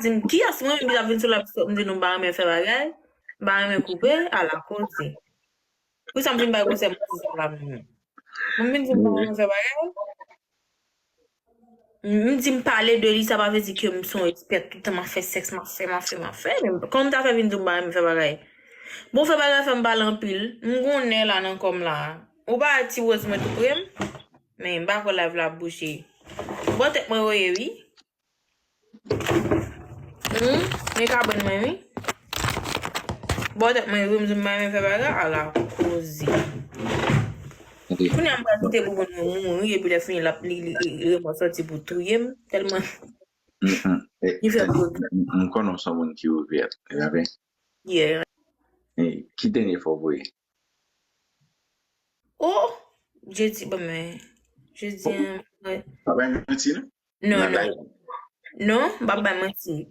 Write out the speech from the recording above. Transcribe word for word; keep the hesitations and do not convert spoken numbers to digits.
di m, kiyès mwen menm ki t ap vin sou live TikTok, m di nou m pa renmen fè bagay, m pa renmen koupe, ala koze. Pou sa m vin bay konsèy manti sa la menm. Mwen vin di m pa renmen fè bagay. M di m pale de li, sa pa vle di ke m se yon ekspè tout tan m ap fè sèks, m ap fè, m ap fè, m ap fè. Men kòman m ta fè vin di m pa renmen fè bagay? Bon, fè bagay fè m pale anpil. M gon nè la nan kò m la. Ou pa wè ti woz mwen tou pre m? Men m pa kwè live la ap bouche. Bò tèt mwen yo ye wi. Hmm, men kabann mwen wi. Bò tèt mwen yo ye wi, m di m pa renmen fè bagay, ala koze. Kounye a m pral kite bouboun mwen mouri, epi lè fini l ap li, li, li remò sòti pou touye m, tèlman li fè koze. M konnen w se yon moun ki ouvè, e pa vre? Yeah. Ki dènye fwa w voye? Oh! Jedi, bon, men, jedi, an, Pa bay manti, non? Non, Nan non. Live. Non, m pa bay manti.